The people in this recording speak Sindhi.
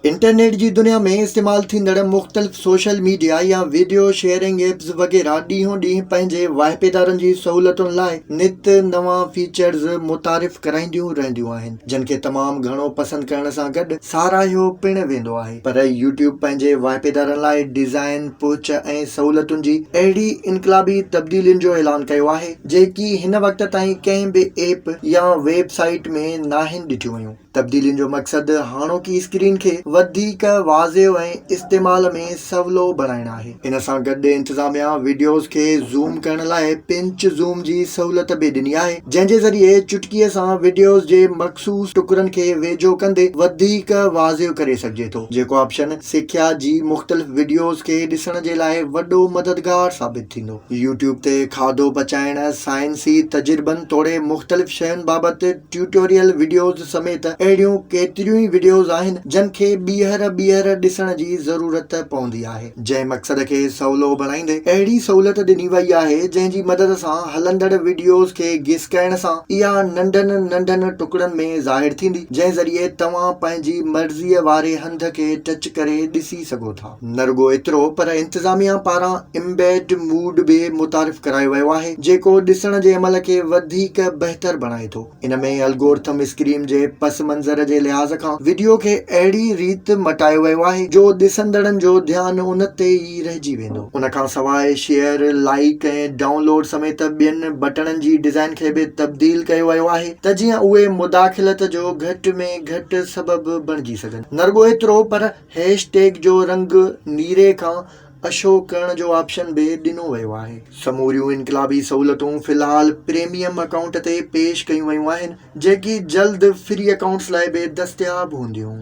انٽرنيٽ جي دنيا ۾ استعمال ٿيندڙ مختلف سوشل ميڊيا يا وڊيو شيئرنگ ايپس وغيره ڏينهون ڏينهن پنهنجي واهپيدارن جي سهولتن لاء نت نوان فيچرز متعارف ڪرائينديون رهنديون آهن جن کي تمام گهڻو پسند ڪرڻ سان گڏ ساراهيو پڻ ويندو آهي پر يوٽيوب پنهنجي واهپيدارن لاء ڊيزائن، پهچ ۽ سهولتن جي اهڙي انقلابي تبديلين جو اعلان ڪيو آهي جيڪي هن وقت تائين ڪنهن به ايپ يا ويب سائيٽ ۾ ناهن ڏٺيون ويون. تبديلين جو مقصد هاڻوڪي اسڪرين کي وڌيڪ واضح ۽ استعمال ۾ سولو بڻائڻ آهي. ان سان گڏ انتظاميا وڊيوز کي زوم ڪرڻ لاء پنچ زوم جي سهولت به ڏني آهي، جنهن جي ذريعي چٽڪي سان وڊيوز جي مخصوص ٽڪرن کي ويجهو ڪندي وڌيڪ واضح ڪري سگهجي ٿو، جيڪو آپشن سکيا جي مختلف وڊيوز کي ڏسڻ جي لاء وڏو مددگار ثابت ٿيندو. يوٽيوب تي کاڌو پچائڻ، سائنسي تجربن توڙي مختلف شين بابت ٽيوٽوريل وڊيوز سميت اهڙيون ڪيتريون ئي وڊيوز آهن جن کي ٻيهر ٻيهر ڏسڻ جي ضرورت پوندي آهي. جنهن مقصد کي سولو بڻائيندي اهڙي سهولت ڏني وئي آهي جنهن جي مدد سان هلندڙ وڊيوز کي گسڪائڻ سان اها ننڍن ننڍن ٽڪڙن ۾ ظاهر ٿيندي جنهن ذريعي توهان پنهنجي مرضيء واري هنڌ کي ٽچ ڪري ڏسي سگهو ٿا. نه رڳو ايترو پر انتظاميا پاران امبيڊ موڊ به متعارف ڪرايو ويو آهي جيڪو ڏسڻ جي عمل کي وڌيڪ بهتر بڻائي ٿو. ان ۾ الگورٿم اسڪرين جي پس منظر جي لحاظ کان وڊيو کي اهڙي ريت مٽايو ويو آهي جو ڏسندڙن جو ڌيان ان تي ئي رهجي ويندو. ان کان سواء شيئر، لائيڪ ۽ ڊائون لوڊ سميت ٻين بٽڻن جي ڊزائين کي به تبديل ڪيو ويو آهي ته جيئن اهي مداخلت جو گهٽ ۾ گهٽ سبب بڻجي سگهن. نه رڳو ايترو پر هيش ٽيگ جو رنگ نيري کان اڇو ڪرڻ جو آپشن به ڏنو ويو آهي. سموريون انقلابي سهولتون في الحال پريميم اڪائونٽ تي پيش ڪيون ويون آهن، جيڪي جلد فري اڪائونٽس لاء به دستياب هونديون.